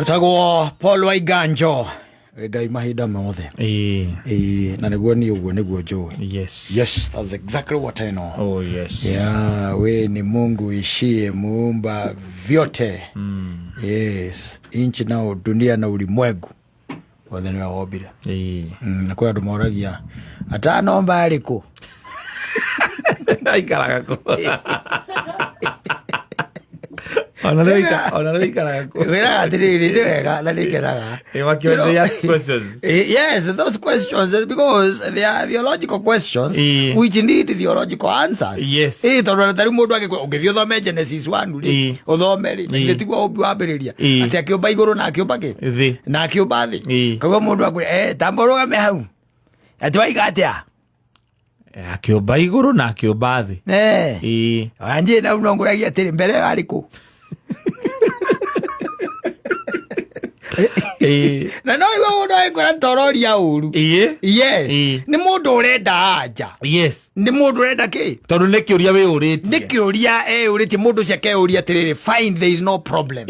Etagwo Paul Waiganjo. Ngai mahinda mothe. Ĩĩ. Ĩĩ, na nĩguo niĩ ũguo nĩguo njũĩ. Yes. Yes, that's exactly what I know. Oh, yes. Yeah, we ni Mungu ishie muumba vyote. Yes, inchi nao dunia na ulimwengu wothe nĩwe wombire. Ĩĩ. Na kwĩ andũ moragia atanomba arĩkũ? Aikaraga kũ? Ona rĩu ona rĩu aikaraga kũ? Wĩraga atĩrĩrĩ, nĩ wega na nĩngenaga. Ĩ, makĩũria, they ask questions. Yes, those questions, because they are theological questions which need theological answers. Tondũ ona ta rĩu mũndũ angĩkwa ũngĩthiĩ ũthome Genesis 1 rĩ, ũthome rĩ, githĩ tiguo ũmbi wambĩrĩria atĩ akĩũmba igũrũ na akĩũmba kĩ? Thĩ. Na akĩũmba thĩ. Koguo mũndũ akwĩra, tamba ũrũgame hau. Atĩ waiga atĩa? Akĩũmba igũrũ na akĩũmba thĩ. Wanjĩ na no ngũragia atĩrĩ, mbere ĩyo arĩ kũ? Na no igua mũndũ agĩkwĩra tororia ũru. Yes. Nĩ mũndũ ũrenda anja. Nĩ mũndũ ũrenda kĩ? Tondũ nĩ kĩũria wĩyũrĩtie. Nĩ kĩũria eyũrĩtie, mũndũ ũcio akeyũria atĩrĩrĩ, fine, there is no problem.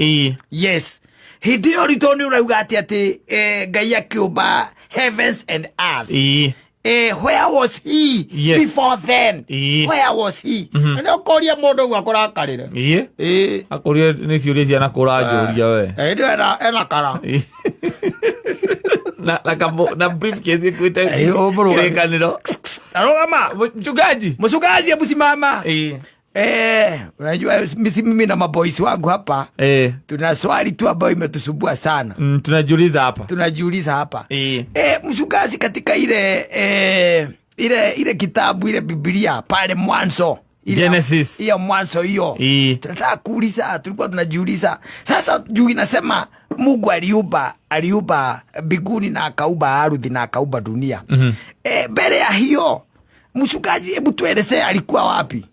Yes. Hĩndĩ ĩyo ritũ nĩ ũrauga atĩ Ngai akĩũmba heavens and earth. Where was he before then? Where was he? Na nĩ ũkoria mũndũ ũguo akũrakarĩre. Akũrie nĩ ciũria ciana kũranjũria we. Hĩndĩ ĩyo ena kara. Na briefcase ĩkuĩte Ũmũrũgamie. kĩrĩkanĩro. Arũgama. Mchungaji. Mchungaji, hebu simama. Unajua mimi na maboys wangu hapa tuna swali tu ambayo imetusumbua sana. Tunajiuliza hapa. Tunajiuliza hapa. Mchungaji, katika ile kitabu ile Biblia pale mwanzo. Genesis. Hiyo mwanzo hiyo. Tunataka kuuliza, tulikuwa tunajiuliza. Sasa juu inasema Mungu aliumba mbinguni na akaumba ardhi na akaumba dunia. Mbele ya hiyo mchungaji, hebu tueleze alikuwa wapi?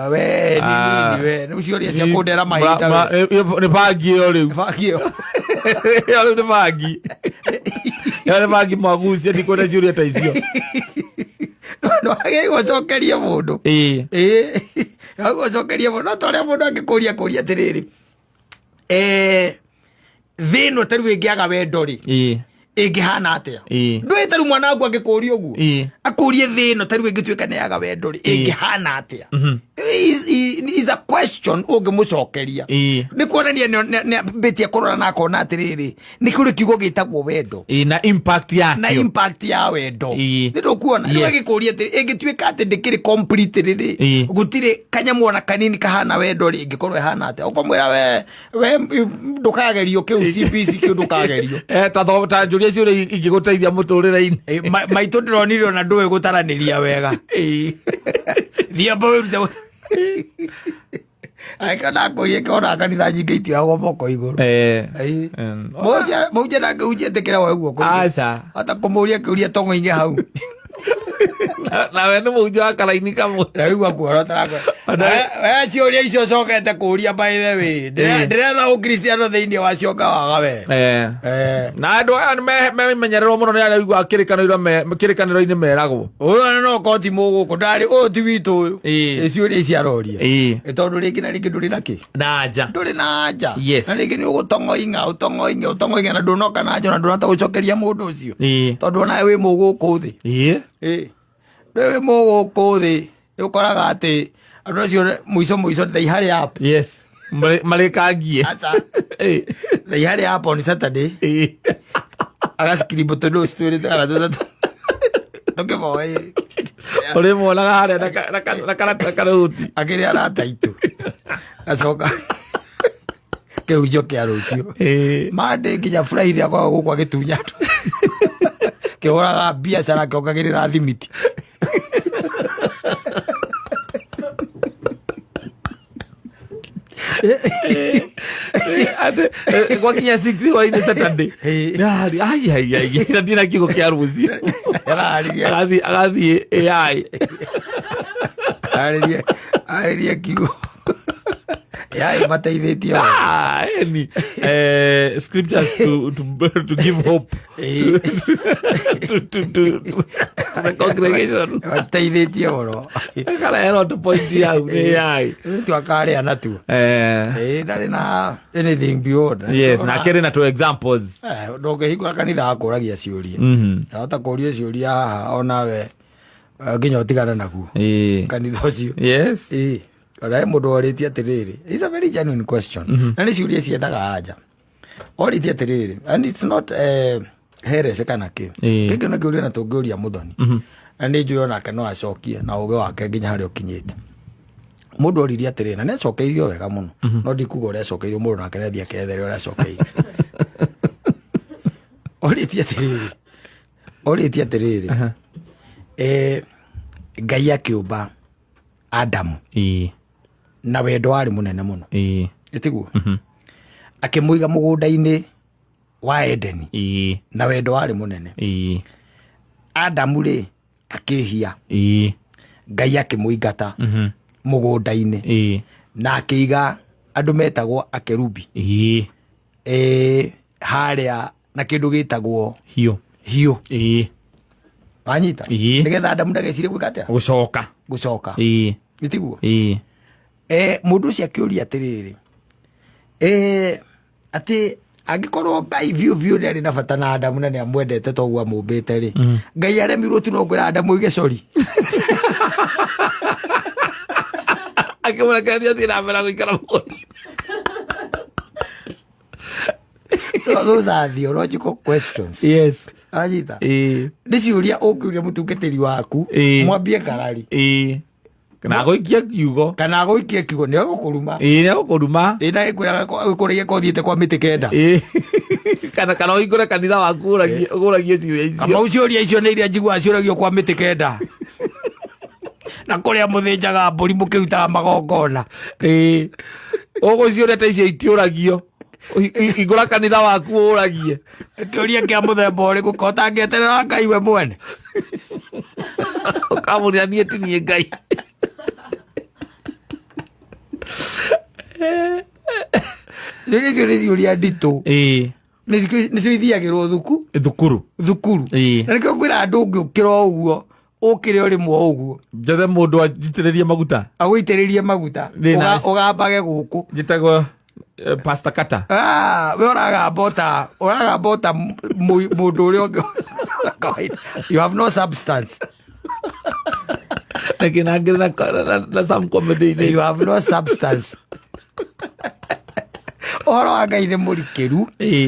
We, ni nini we? Ni ucio ria cia kundera mahinda we. Nĩ bangi ĩyo rĩu. Nĩ bangi ĩyo. Ĩyo rĩu nĩ bangi. Ĩyo nĩ bangi mwagucia, ndikwenda ciũria ta icio. No wagĩrĩirwo ũcokerie mũndũ. No wagĩrĩirwo ũcokerie mũndũ. No ta ũrĩa mũndũ angĩkũria kũria atĩrĩrĩ. Thĩ ĩno ta rĩu ĩngĩaga wendo rĩ, ĩngĩhana atĩa? Ndũĩ ta rĩu mwana waku angĩkũria ũguo? Akũrie thĩ ĩno ta rĩu ĩngĩtuĩka nĩ yaga wendo rĩ, ĩngĩhana atĩa? Is a question ũngĩmũcokeria. Nĩ kuonania nĩ ambĩtie kũrora na akona atĩrĩrĩ, nĩ kũrĩ kiugo gĩtagwo wendo. Na impact yakĩo. Na impact ya wendo. Nĩ ndũkuona? Rĩu agĩkũria atĩrĩ, ĩngĩtuĩka atĩ ndĩkĩrĩ complete rĩ, gũtirĩ kanyamũ ona kanini kahana wendo rĩ, ĩngĩkorwo ĩhana atĩa? Ũkamwĩra we ndũkagerio kĩu CBC kĩu ndũkagerio. Ta njũria ciũria ingĩgũteithia mũtũrĩre-inĩ. Maitũ ndĩronire ona ndũĩ gũtaranĩria wega. Thiĩ amba wĩrute Angĩkorwo ndakũria kĩona kanitha nyingĩ itioyagwo moko igũrũ. Mũhunjia ndangĩhunjia ĩtĩkĩra woe guoko igũrũ. Aca. Hata kũmũria kĩũria tong'oinĩ hau. Na we nĩ mũhunjia wa karaini kamwe. Na wĩigua kuorota nakwa. Ona We ciũria icio ũcokete kũria by the way. Ndĩretha ũkristiano thĩinĩ wa cio ngawaga we. Na andũ aya nĩ memenyererwo mũno nĩ arĩa ũiguaga kĩrĩkanĩro-inĩ meragwo. Ũyũ no koti mũgũkũ ndarĩ ũyũ ti witũ ũyũ. Ĩ ciũria ici aroria. Ĩ tondũ rĩngĩ na rĩngĩ ndũrĩ na kĩ? Na anja. Ndũrĩ na anja. Yes. Na rĩngĩ nĩ ũgũtong'oing'a, ũtong'oing'e, ũtong'oing'e na ndũnoka na anja na ndũnahota gũcokeria mũndũ ũcio. Tondũ onawe wĩ mũgũkũ thĩ. Ndũĩ wĩ mũgũkũ thĩ, nĩ ũkoraga atĩ andũ acio mũico mũico they hurry up. Yes. Marĩkangie. Aca. They hurry up on Saturday. Agaskiribu tũndũ twĩrĩ kana tũtatũ. Tũkĩmoe. Ũrĩmuonaga harĩa na karũti. Akĩrĩ arata aitũ. Acoka kĩhunjio kĩa rũciũ. Monday nginya Friday akoragwo gũkũ agĩtunya andũ. Kĩhũraga biacara akĩongagĩrĩra thimiti. Atĩ, gwakinya 6 hwainĩ Saturday. Nĩ ai, ai, ai, na ndina kiugo kĩa rũciũ. Ararĩria. Agathiĩ AI. Arĩrie, arĩrie kiugo. AI mateithĩtie ũũ. Ah, any scriptures to give hope to the congregation. Mateithĩtie ũhoro. Karehera to point yau nĩ AI. Twakarĩa natuo. Ĩĩ, ndarĩ na anything beyond. Yes, na akĩrĩ na two examples. Ndũngĩhingũra kanitha akũragia ciũria. Ahota kũũria ciũria haha onawe nginya ũtigane naguo kanitha ũcio. Ĩĩ, ona he mũndũ orĩtie atĩrĩrĩ, it's a very genuine question, na nĩ ciũria ciendaga anja. Orĩtie atĩrĩrĩ, and it's not heresy kana kĩ. Gĩkĩ nĩ kĩũria na tũngĩũria mũthoni, na nĩ njũĩ onake no acokie na ũgĩ wake nginya harĩa ũkinyĩte. Mũndũ oririe atĩrĩrĩ, na nĩ acokeirio wega mũno, no ndikuga ũrĩa acokeirio, mũndũ nake nĩ athiĩ akethere ũrĩa acokeirio. Orĩtie atĩrĩrĩ, Ngai akĩũmba Adamu na wendo warĩ mũnene mũno, ĩtiguo? Akĩmũiga mũgũnda-inĩ wa Edeni na wendo warĩ mũnene. Adamu rĩ akĩhia, Ngai akĩmũingata mũgũnda-inĩ na akĩiga andũ metagwo akerubi harĩa na kĩndũ gĩtagwo hiũ. Hiũ. Wanyita? Nĩgetha Adamu ndagecirie gwĩka atĩa? Gũcoka. Gũcoka. Ĩtiguo? Mũndũ ũcio akĩũria atĩrĩrĩ, atĩ angĩkorwo Ngai biũ biũ nĩ arĩ na bata na Adamu na nĩ amwendete toguo amũmbĩte rĩ, Ngai aremirwo tu no kwĩra Adamu oige sorry? Akĩmũrekereria athiĩ na mbere gũikara mũgũnda. Those are theological questions. Anyita? Nĩ ciũria ũngĩũria mũtungatĩri waku, mwambie ngarari. Kana agũikie kiugo. Kana agũikie kiugo, nĩ egũkũruma. Nĩ egũkũruma. Ĩ, na ĩkwĩraga ko ũthiĩte kwa mĩtĩ 9. Kana ũhingũre kanitha waku ũragie ciũria icio. Kamau, ciũria icio nĩ iria njiguaga ciũragio kwa mĩtĩ 9 na kũrĩa mũthĩnjaga mbũri mũkĩrutaga magongona. Ũgũciũria ta icio itiũragio. Hingũra kanitha waku ũragie. Kĩũria kĩa mũthemba ũrĩkũ ko ũtangĩeterera Ngai we mwene? Ũkamũria niĩ ti niĩ Ngai. Ciũria icio nĩ ciũria nditũ. Nĩcio ithiagĩrwo thukuru. Thukuru. Na nĩkĩo ngwĩra andũ, ũngĩũkĩra o ũguo, ũkĩre o rĩmwe o ũguo, Njethe mũndũ anjitĩrĩrie maguta. Agũitĩrĩrie maguta. Ũgambage gũkũ. Njĩtagwo Pastor Kata. Ah, we ũragamba ota mũndũ ũrĩa ũngĩ kawaida. You have no substance. Nakĩnangĩrĩ na some comedy. You have no substance. Ũhoro wa Ngai nĩ mũrikĩru.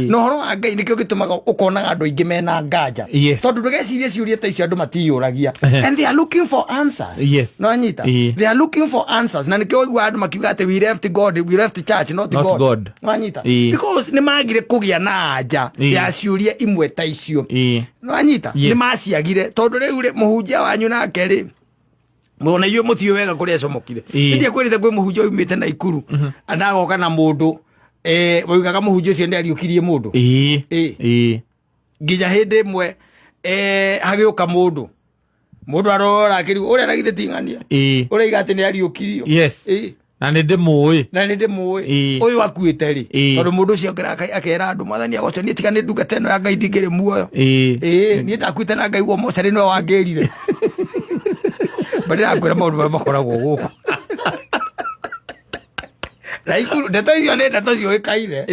Na ũhoro wa Ngai nĩkĩo gĩtũmaga ũkonaga andũ aingĩ mena nganja, tondũ ndũgecirie ciũria ta icio andũ matiyũragia, and they are looking for answers. No anyita? They are looking for answers, na nĩkĩo ũiguaga andũ makiuga atĩ we left God, we left church, not, Not God. God. No anyita? Because nĩ magire kũgĩa na anja ya ciũria imwe ta icio. No anyita? Yes. Nĩ maciagire tondũ rĩu rĩ, mũhunjia wanyu nake rĩ, ona inyuĩ mũtiũĩ wega kũrĩa acomokire. Ĩndĩ ekwĩrĩte kwĩ mũhunjia umĩte na ikuru anagoka na mũndũ waugaga mũhunjia ũcio nĩ ariũkirie mũndũ. Nginya hĩndĩ ĩmwe hagĩũka mũndũ arora akĩrigwo ũrĩa aragithĩ ting'ania ũrĩa iga atĩ nĩ ariũkirio. Na nĩ ndĩmũĩ. Na nĩ ndĩmũĩ. Ũyũ akuĩte rĩ, tondũ mũndũ ũcio okĩra akera andũ, "Mwathani agoco, niĩ tiga nĩ ndungata ĩno ya Ngai ndingĩrĩ muoyo." Ĩĩ, niĩ ndakuĩte na Ngai guo mocarĩ nĩwe wangĩrire. Ba ndĩrakwĩra maũndũ marĩa makoragwo gũkũ na ikuru, ndeto icio nĩ ndeto ciũĩkaine.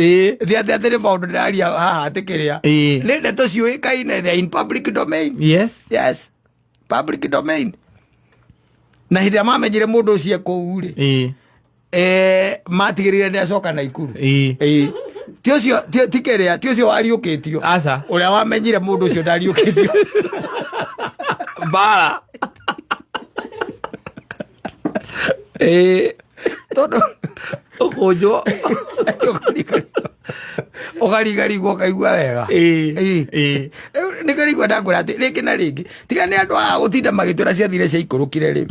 Ti atĩ nĩ maũndũ ndĩraria haha atĩ kĩrĩa nĩ ndeto ciũĩkaine, they are in public domain. Yes, public domain. Na hĩndĩ ĩrĩa mamenyire mũndũ ũcio kũu rĩ, matigĩrĩire nĩ acoka na ikuru. Ĩĩ. Ti ũcio, ti kĩrĩa, ti ũcio wariũkĩtio. Aca. Ũrĩa wamenyire mũndũ ũcio ndariũkĩtio. Mbara. Tondũ Ũkũnjwo. Ũkarigarigwo ũkaigua wega. Rĩu nĩkĩo rĩigua ndakwĩra atĩ rĩngĩ na rĩngĩ, tiga nĩ andũ aya gũtinda magĩtwĩra ciathire ciaikũrũkire rĩ,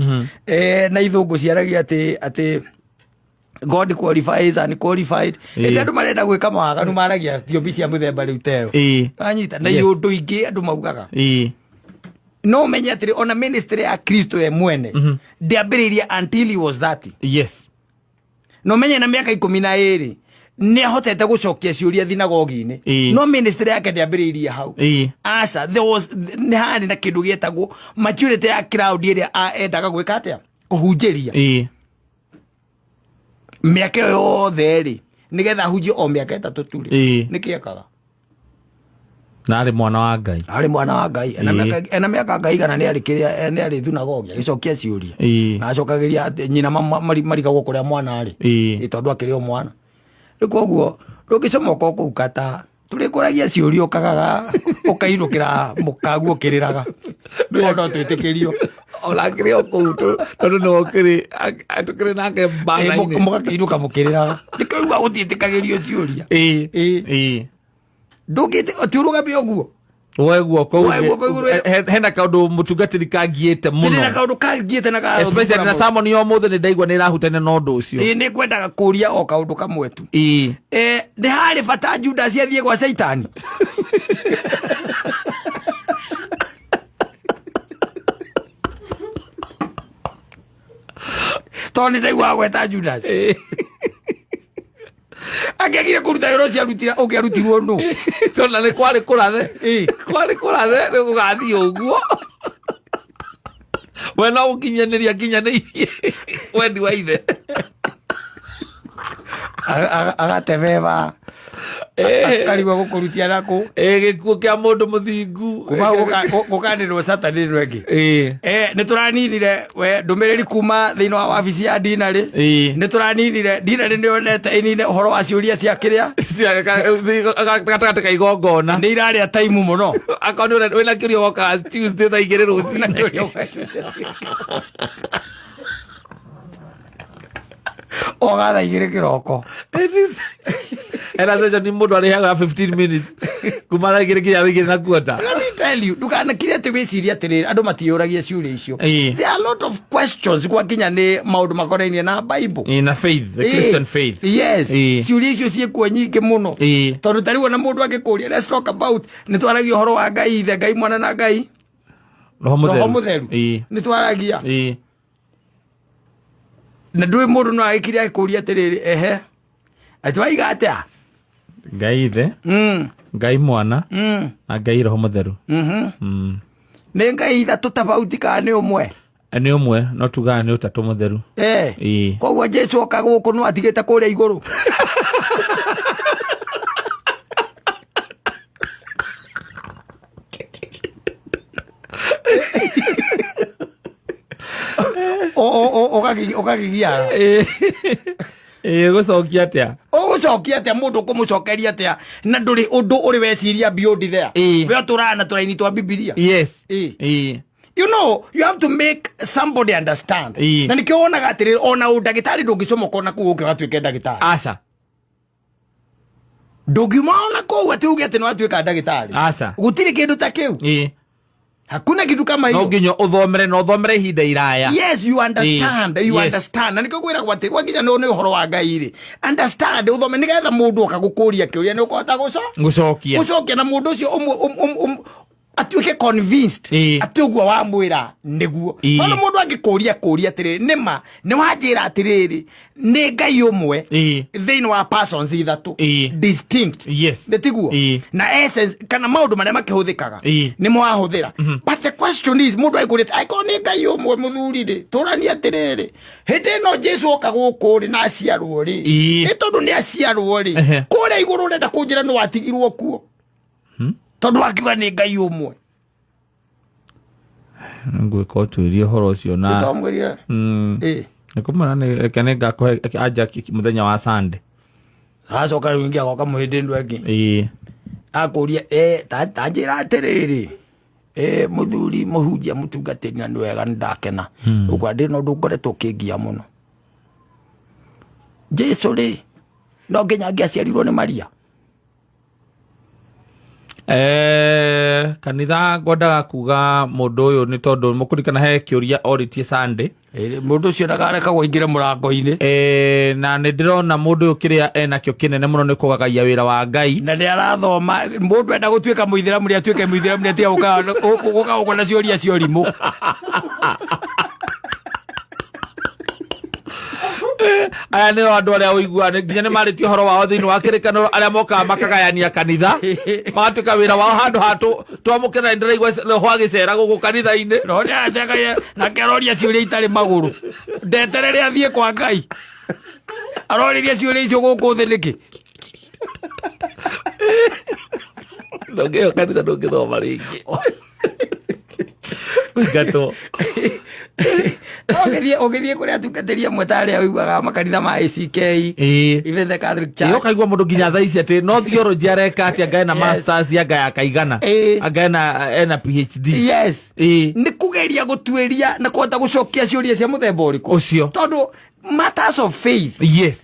na ithũngũ ciaragia atĩ God qualifies unqualified. Hĩndĩ andũ marenda gwĩka mawaganu maragia thiomi cia mũthemba rĩu teyo. Anyita na iũndũ ingĩ andũ maugaga. No ũmenye atĩrĩ, ona ministry ya Kristo ye mwene ndĩambĩrĩirie until he was 30. Na ũmenye na mĩaka 12 nĩ ahotete gũcokia ciũria thinagogi-inĩ. No ministry yake ndĩambĩrĩirie hau. Aca, there was, nĩ harĩ na kĩndũ gĩetagwo maturity ya crowd ĩrĩa endaga gwĩka atĩa, kũhunjĩria. Mĩaka ĩyo yothe rĩ, nĩgetha ahunjie o mĩaka 3 tu rĩ, nĩkĩ ekaga? Na arĩ mwana wa Ngai. Arĩ mwana wa Ngai. Ena ena mĩaka Ngai igana nĩ arĩ kĩrĩa, nĩ arĩ thunagogi agĩcokia ciũria. Na acokagĩria atĩ nyina marigagwo kũrĩa mwana arĩ. Ĩ, tondũ akĩrĩ o mwana. Rĩu koguo ndũngĩcomoka o kũu kata tũrĩkũragia ciũria ũkagaga ũkainũkĩra mũkaguo ũkĩrĩraga. No no twĩtĩkĩrio. Ona akĩrĩ o kũu tondũ nĩwe ũkĩrĩ, tũkĩrĩ nake mbara-inĩ. Mũgakĩinũka mũkĩrĩraga. Nĩkĩo uga gũtiĩtĩkagĩrio ciũria. Ndũngĩte ti ũrũgamie ũguo. Woe guoko Woe guoko igũrũ. Hena kaũndũ mũtungatĩri kangiĩte Tĩrĩ na mũno. kaũndũ kangiĩte na ka- Especially na sermon ya ũmũthĩ nĩ ndaigua nĩ ĩrahutania na ũndũ ũcio. Ĩĩ, nĩ ngwendaga kũria o kaũndũ kamwe tu. Nĩ harĩ bata Judas athiĩ gwa Caitani? Tondũ nĩ ndaigua gweta Judas. Angĩagire kũruta wĩra ũcio arutire, ũngĩarutirwo nũ? Tondũ na nĩ kwarĩ kũrathe. Kwarĩ kũrathe, rĩu gũgathiĩ ũguo. We no gũkinyanĩria akinyanĩirie wendi wa ithe. Agatebeba. Akarigwo gũkũrutia nakũ. Gĩkuũ kĩa mũndũ mũthingu. Kuma hau gũkanĩrwo Saturday ĩno ĩngĩ. Nĩ tũraninire we ndũmĩrĩri kuma thĩinĩ wa wabici ya dinarĩ. Nĩ tũraninire dinarĩ, nĩ yonete ĩnine ũhoro wa ciũria cia kĩrĩa Cia gatagatĩ ka igongona. Nĩ irarĩa taimu mũno. Akorwo nĩ wĩna kĩũria wokaga Tuesday thaa 2 rũcinĩ. Oga thaa 2 kĩroko. Ena session ni mũndũ arĩhaga 15 minutes kuma thaa 2 nginya thaa 2 na quarter. Let me tell you, ndukanakire atĩ wĩcirie atĩrĩrĩ andũ matiyũragia ciũria icio. There are a lot of questions gwakinya nĩ maũndũ makonainie na Bible. Na faith, the Christian faith. Yes. Ciũria icio ciĩkuo nyingĩ mũno. Tondũ ta rĩu ona mũndũ angĩkũria, let's talk about, nĩ twaragia ũhoro wa Ngai Ithe, Ngai Mwana na Ngai Roho Mũtheru. Roho Mũtheru. Nĩ twaragia. Na ndũĩ mũndũ no agĩkire agĩkũria atĩrĩrĩ, ehe, atĩ waiga atĩa? Ngai Ithe, Ngai Mwana na Ngai Roho Mũtheru. Nĩ Ngai ithatũ tofauti kana nĩ ũmwe? Nĩ ũmwe, no tugaga nĩ ũtatũ mũtheru. Koguo Jesu oka gũkũ no atigĩte kũrĩa igũrũ. Ũgakigiaga. Gũcokia atĩa? Ũgũcokia atĩa mũndũ, ũkũmũcokeria atĩa na ndũrĩ ũndũ ũrĩ weciria beyond there? We ũtũraga na tũraini twa Bibilia. You know, you have to make somebody understand. Na nĩkĩo wonaga atĩrĩrĩ, ona ũndagĩtarĩ ndũngĩcomoka ona kũu ũke ũgatuĩke ndagĩtarĩ. Aca. Ndũngiuma ona kũu atĩ uge atĩ nĩ watuĩka ndagĩtarĩ. Aca. Gũtirĩ kĩndũ ta kĩu. Hakuna kitu kama No hiyo. nginya ũthomere na ũthomere ihinda iraya. Yes, you understand, you understand. Na nĩkĩo ngwĩragwo atĩ gwakinya nĩ ũhoro wa Ngai rĩ, understand, ũthome nĩgetha mũndũ oka gũkũria kĩũria nĩ ũkũhota gũcokia. Gũcokia na mũndũ ũcio atuĩke convinced atĩ ũguo wamwĩra nĩguo. Tondũ mũndũ angĩkũria kũria atĩrĩrĩ, nĩma nĩ wanjĩra atĩrĩrĩ nĩ Ngai ũmwe thĩinĩ wa persons ithatũ distinct. Nĩ tiguo? Na essence kana maũndũ marĩa makĩhũthĩkaga nĩmo wahũthĩra. But the question is, mũndũ angĩkũria atĩ, angĩkorwo nĩ Ngai ũmwe mũthuri rĩ, tũranie atĩrĩrĩ, hĩndĩ ĩno Jesu oka gũkũ rĩ na aciarwo rĩ, nĩ tondũ nĩ aciarwo rĩ, kũrĩa igũrũ ũrenda kũnjĩra nĩ watigirwo kuo? Tondũ wakiuga nĩ Ngai ũmwe. Ngwĩka ũtuĩria ũhoro ũcio na Nĩtwamwĩrire. Nĩ kũmwĩra nĩ reke nĩ ngakũhe anja mũthenya wa Sunday. Acoka rĩu ingĩ agoka mũhĩndĩ ĩno ĩngĩ. Akũria, ta njĩra atĩrĩrĩ, mũthuri mũhunjia mũtungatĩri, na nĩ wega nĩ ndakena. Ũguo ndĩ na ũndũ ngoretwo ũkĩngia mũno. Jesu rĩ, no nginya angĩaciarirwo nĩ Maria? Kanitha ngwendaga kuga mũndũ ũyũ nĩ tondũ mũkũririkana he kĩũria orĩtie Sunday. Mũndũ ũcio ndakarekagwo aingĩre mũrango-inĩ. Na nĩ ndĩrona mũndũ ũyũ kĩrĩa enakĩo kĩnene mũno nĩ kũgagaia wĩra wa Ngai. Na nĩ arathoma, mũndũ enda gũtuĩka mũithĩramu nĩ atuĩke mũithĩramu, nĩ atiga gũka gũkũ na ciũria cia ũrimũ. Aya nĩo andũ arĩa ũiguaga nginya nĩ marĩtie ũhoro wao thĩinĩ wa kĩrĩkanĩro, arĩa mokaga makagayania kanitha, magatuĩka wĩra wao handũ ha twamũkĩra. Ndĩraigua roho agĩcera gũkũ kanitha-inĩ. Roho nĩaracekagia nake aroria ciũria itarĩ magũrũ. Ndeterere athiĩ kwa Ngai, aroririe ciũria icio gũkũ thĩ nĩkĩ? Ndũngĩyo kanitha, ndũngĩthoma rĩngĩ, kũingatwo. Ũgĩthiĩ kũrĩa atungatĩri amwe ta arĩa ũiguaga makanitha ma ACK, even the Catholic Church. Ũkaigua mũndũ nginya thaa ici atĩ no theology areka, atĩ anga ena masters, anga ya kaigana, anga ena PhD. Nĩ kũgeria gũtuĩria na kũhota gũcokia ciũria cia mũthemba ũrĩkũ? Ũcio. Tondũ matters of faith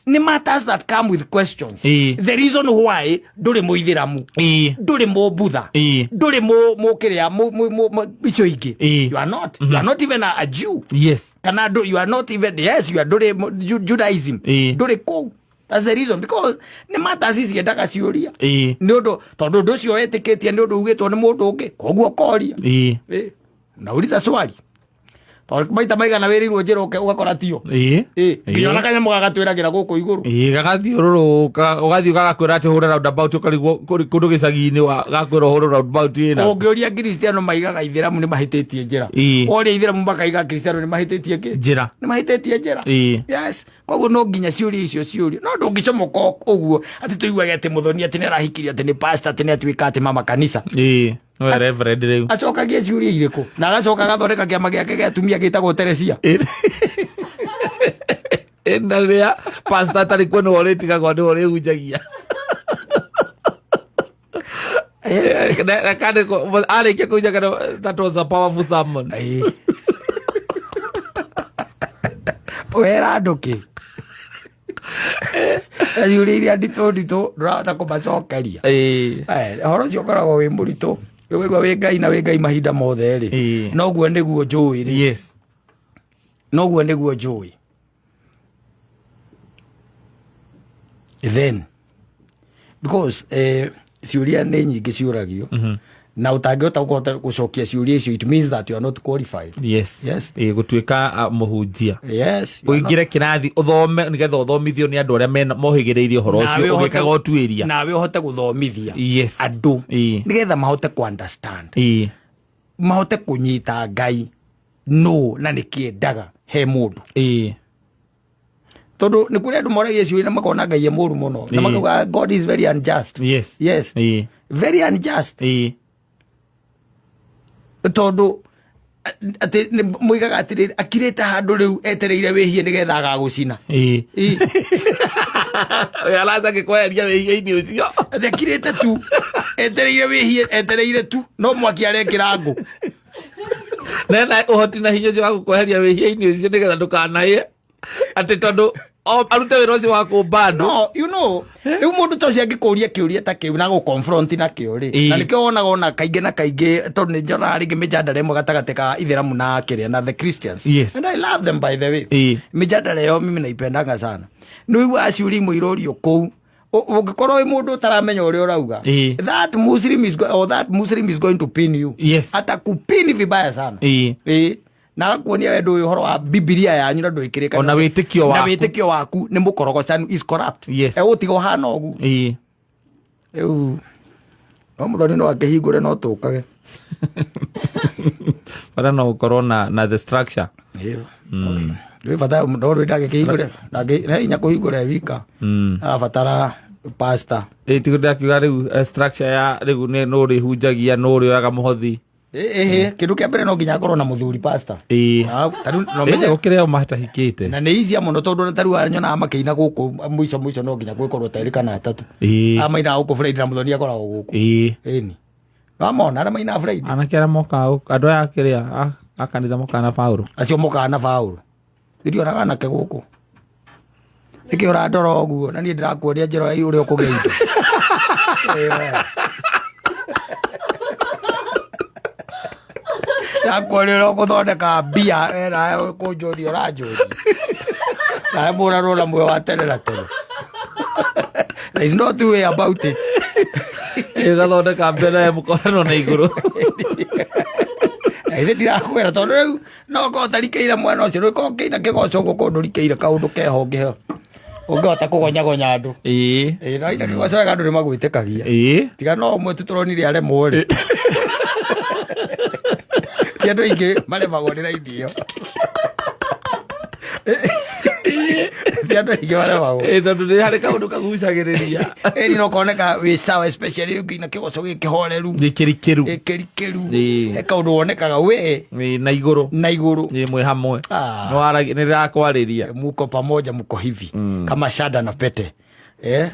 nĩ matters that come with questions. The reason why ndũrĩ mũithĩramu, ndũrĩ mũbutha, ndũrĩ mũkĩrĩa icio ingĩ, you are not even a Jew, kana you are not even, yes, you are, ndũrĩ Judaism, ndũrĩ kũu. That's the reason, because nĩ matters ciendaga ciũria. Nĩ ũndũ tondũ ũndũ ũcio wetĩkĩtie nĩ ũndũ ugĩtwo nĩ mũndũ ũngĩ, koguo ũkoria. Nauliza swali tondũ maita maigana wĩrĩirwo njĩra ũke ũgakora tio. Nginya ona kanyamũ gagatwĩragĩra gũkũ igũrũ. Gagathiũrũrũka, ũgathiĩ gagakwĩra atĩ hũre roundabout, ũkarigwo kũrĩ kũndũ gĩcagi-inĩ, gakwĩra ũhũre roundabout ĩna. Ũngĩũria Kristiano maigaga ithĩramu nĩ mahĩtĩtie njĩra. Woria ithĩramu makaiga Kristiano nĩ mahĩtĩtie kĩ? Njĩra. Nĩ mahĩtĩtie njĩra. Yes, koguo no nginya ciũria icio ciũrio, no ndũngĩcomoka ũguo atĩ tũiguage atĩ Mũthoni atĩ nĩ arahikirio, atĩ nĩ pastor, atĩ nĩ atuĩka atĩ mama kanitha. Nĩwe reverend rĩu. Acokagie ciũria irĩkũ? Na agacoka agathondeka kĩama gĩake gĩa atumia gĩtagwo Teresia. Na rĩrĩa pastor atarĩ kuo, nĩwe ũrĩtigagwo, nĩwe ũrĩhunjagia. Na kandi arĩkia kũhunjia kana that was a powerful sermon. Wera andũ kĩ? Na ciũria iria nditũ nditũ ndũrahota kũmacokeria. Ũhoro ũcio ũkoragwo wĩ mũritũ. Rĩu waigua wĩ Ngai na wĩ Ngai mahinda mothe rĩ, noguo nĩguo njũĩ rĩ. Noguo nĩguo njũĩ. Then because ciũria nĩ nyingĩ ciũragio, na ũtangĩhota kũhota gũcokia ciũria icio, it means that you are not qualified. Yes. Gũtuĩka mũhunjia. Yes, you are not. Ũingĩre kĩrathi ũthome nĩgetha ũthomithio nĩ andũ arĩa mohĩgĩrĩire ũhoro Nawe ũcio, ũgĩkaga ũtuĩria. Nawe ũhote gũthomithia andũ nĩgetha mahote ku understand, mahote kũnyita Ngai no na nĩkĩendaga he mũndũ. Tondũ nĩ kũrĩ andũ moragia ciũria na makona Ngai e mũru mũno na makauga God is very unjust. Yes, very unjust. Tondũ atĩ moigaga atĩrĩrĩ, akirĩte handũ rĩu etereire wĩhie nĩgetha agagũcina. We araca gĩkweheria wĩhia-inĩ ũcio. Atĩ akirĩte tu etereire wĩhie, etereire tu no mwaki arekĩra ngũ. Nena ũhoti na hinya ũcio wa gũkweheria wĩhia-inĩ ũcio nĩgetha ndũkanaye, atĩ tondũ arute wĩra ũcio wa kũmba andũ. No rĩu mũndũ ta ũcio angĩkũria kĩũria ta kĩu na gũ confront na kĩo rĩ, na nĩkĩo wonaga ona kaingĩ na kaingĩ, tondũ nĩ njonaga rĩngĩ mĩjadala ĩmwe gatagatĩ ka ithĩramu na kĩrĩa na the Christians. And I love them, by the way. Mĩjadala ĩyo mimi naipendanga sana. Nĩ ũiguaga ciũria imwe irorio kũu, ũngĩkorwo wĩ mũndũ ũtaramenya ũrĩa ũrauga, that Muslim is or that Muslim is going to pin you. Atakupini vibaya sana. Na agakuonia we ndũĩ ũhoro wa Bibilia yanyu na ndũĩkĩrĩka. Ona wĩtĩkio na waku. Wĩtĩkio waku nĩ mũkorogocanu, is corrupt. Egũtiga ũhana ũguo. Rĩu no Mũthoni no akĩhingũre no tũkage. Bata no ũkorwo na the structure. Rĩu bata no rĩ ndangĩkĩhingũre, he hinya kũhingũra e wika, arabatara pastor. Tigo ndakiuga rĩu structure ya rĩu nĩ nũ ũrĩhunjagia, nũ ũrĩoyaga mũhothi. Ĩhĩ, kĩndũ kĩa mbere no nginya akorwo na mũthuri pastor. Ah, ta rĩu no menye Gũkĩrĩ o matahikĩte. Na nĩ easier mũno tondũ ta rĩu nyonaga makĩina gũkũ mũico mũico, no nginya gwĩkorwo ta erĩ kana atatũ. Aya mainaga gũkũ Friday na Mũthoni akoragwo gũkũ. Ĩni wamona arĩa mainaga Friday. Anake arĩa mokaga gũkũ, andũ aya kĩrĩa a kanitha mokaga na Paũlũ. Acio mokaga na Paũlũ, ndionaga anake gũkũ. Nĩkĩ ũrandora ũguo na niĩ ndĩrakuonia njĩra ya ũrĩa ũkũgĩa indo? Ĩĩ we. Ndakuonia ũrĩa ũgũthondeka mbia, we nawe kũnjũthia ũranjũthia nawe mũrarwo na muoyo wa tene na tene. There is no two way about it. Ĩĩ, ũgathondeka mbere mũkorano na igũrũ. Ithe ndirakwĩra tondũ rĩu no korwo ũtarikĩire mwena ũcio rĩu korwo kĩina kĩgoco ũguo kũndũ rikĩire kaũndũ keho ũngĩheo ũngĩhota kũgonyagonya andũ. Ĩĩ, no ina kĩgoco wega andũ nĩ magwĩtĩkagia. Tiga no ũmwe tu tũronire aremwo rĩ, ti andũ aingĩ maremagwo nĩ raini ĩyo, ti andũ aingĩ maremagwo. Ĩĩ, tondũ nĩ harĩ kaũndũ kagucagĩrĩria. Ĩni no koneka wĩ sawa, especially ũngĩina kĩgoco gĩkĩhoreru. Gĩkĩrikĩru. Gĩkĩrikĩru. He kaũndũ wonekaga we Ĩĩ, na igũrũ. Na igũrũ. Ĩĩ, mwĩ hamwe. Ah. Nĩ rĩrakwarĩria. Muko pamoja, muko hivi kama shada na pete,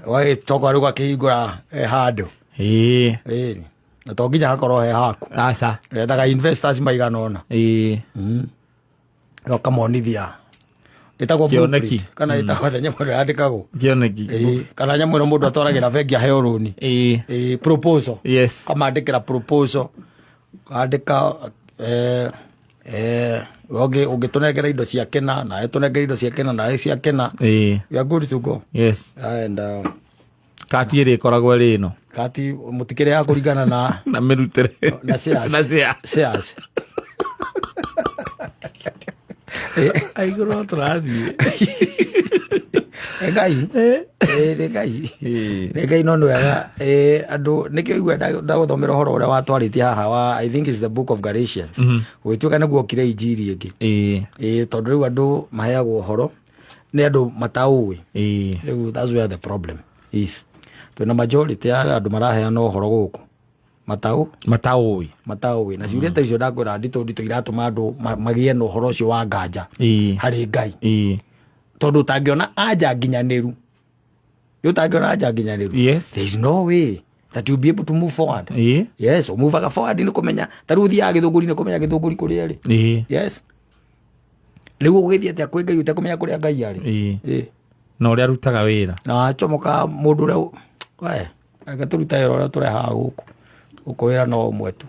wagĩcoka rĩu gakĩhingũra handũ. Ĩĩ, na to nginya hakorwo he haku. Aca. Ethaga investors maigana ũna. Ũkamonithia ĩtagwo Kĩoneki. blueprint, kana ĩtagwo atĩa nyamũ ĩno yandĩkagwo? Kĩoneki. Ĩĩ, kana nyamũ ĩno mũndũ atwaragĩra bengi aheo rũni. Ĩĩ, proposal. Kamandĩkĩra proposal, kandĩka ũngĩtũnengera indo cia kĩna nawe tũnengere indo cia kĩna nawe cia kĩna, we are good to go. And Kati ĩrĩ ĩkoragwo ĩrĩ ĩno. Kati mũtikĩrĩ ya kũringana na na mĩrutĩre. Na shares. Na shares. Shares. Aigũrũ no tũrathiĩ. Nĩ Ngai. Nĩ Ngai. Nĩ Ngai, no nĩ wega andũ nĩkĩo igua ndagũthomera ũhoro ũrĩa watwarĩtie haha wa, I think is the book of Galatians, gũgĩtuĩka nĩguo okire injiri ĩngĩ. Tondũ rĩu andũ maheagwo ũhoro nĩ andũ mataũĩ. Rĩu that's where the problem is. Twĩna majority ya andũ maraheana ũhoro gũkũ mataũ mataũĩ. Mataũĩ, na ciũria ta icio ndakwĩra nditũ nditũ iratũma andũ magĩe na ũhoro ũcio wa nganja harĩ Ngai, tondũ ũtangĩona anja nginyanĩru, ũtangĩona anja nginyanĩru, there is no way that you'll be able to move forward. Yes, ũmuvaga forward nĩ kũmenya, ta rĩu ũthiaga Gĩthũngũri nĩ kũmenya Gĩthũngũri kũrĩa ĩrĩ. Yes, rĩu ũgũgĩthiĩ atĩa kwĩ Ngai ũtekũmenya kũrĩa Ngai arĩ? Na ũrĩa arutaga wĩra. Na wacomoka mũndũ ũrĩa we reke tũrute wĩra ũrĩa tũrehaga gũkũ gũkũ, wĩra no ũmwe tu.